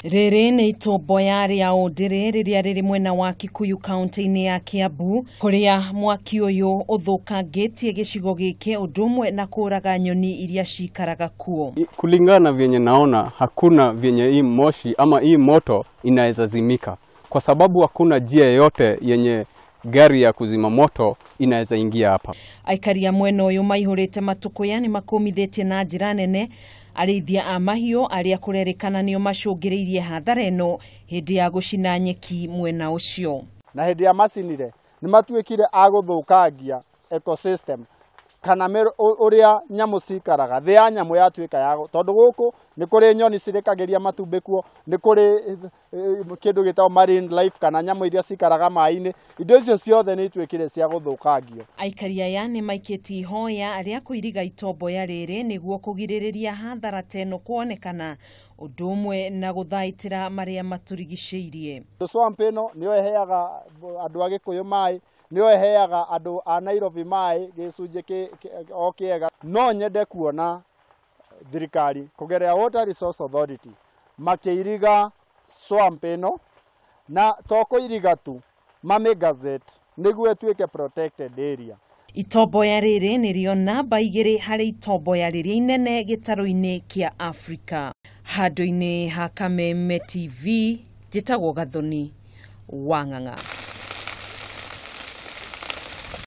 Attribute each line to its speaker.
Speaker 1: Rĩrĩ nĩ itomboya rĩa Ũndĩrĩ rĩrĩa rĩrĩ mwena wa Kikuyu kaunti-inĩ ya Kiambu, kũrĩa mwaki ũyũ ũthũkangĩtie gĩcigo gĩkĩ ũndũ ũmwe na kũraga nyoni iria cikaraga kuo.
Speaker 2: Kulingana na vyenye naona, hakuna vyenye hii moshi ama hii moto inaweza zimika, kwa sababu hakuna njia yoyote yenye gari ya kuzima moto inaweza ingia hapa.
Speaker 1: Aikari a mwena ũyũ maihũrĩte matũkũya nĩ makũmithĩtie na njĩra nene arĩithia a mahiũ arĩa kũrerĩkana nĩo macũngĩrĩirie hathara ĩno hĩndĩ ya gũcina nyeki mwena ũcio.
Speaker 3: Na hĩndĩ ya macinire nĩ matuĩkire a gũthũkangia ecosystem kana ũrĩa nyamũ cikaraga, thĩ ya nyamũ yatuĩka ya tondũ gũkũ nĩ kũrĩ nyoni cirekagĩria matumbĩ kuo, nĩ kũrĩ kĩndũ gĩtagwo marine life kana nyamũ iria cikaraga maĩ-inĩ, indo icio ciothe nĩ ituĩkire cia gũthũkangio.
Speaker 1: Aikari aya nĩ maikĩtie ihoya rĩa kũiriga itomboya rĩrĩ nĩguo kũgirĩrĩria hathara ta ĩno kuonekana, ũndũ ũmwe na gũthaitĩra marĩa matũrigicĩirie.
Speaker 3: Swamp ĩno nĩyo ĩheaga andũ a Gĩkũyũ maĩ, nĩyo ĩheaga andũ a Nairobi maĩ gĩcunjĩ o kĩega. No nyende kuona thirikari kũgerera Water Resource Authority makĩiriga swamp ĩno, na to kũiriga tu, mamĩ gazette nĩguo ĩtuĩke protected area.
Speaker 1: Itomboya rĩrĩ nĩrĩo namba 2 harĩ itomboya rĩrĩa inene gĩtarũ-inĩ kĩa Afrika. Handũ-inĩ ha Kameme TV, njĩtagwo Gathoni wa Ng'ang'a.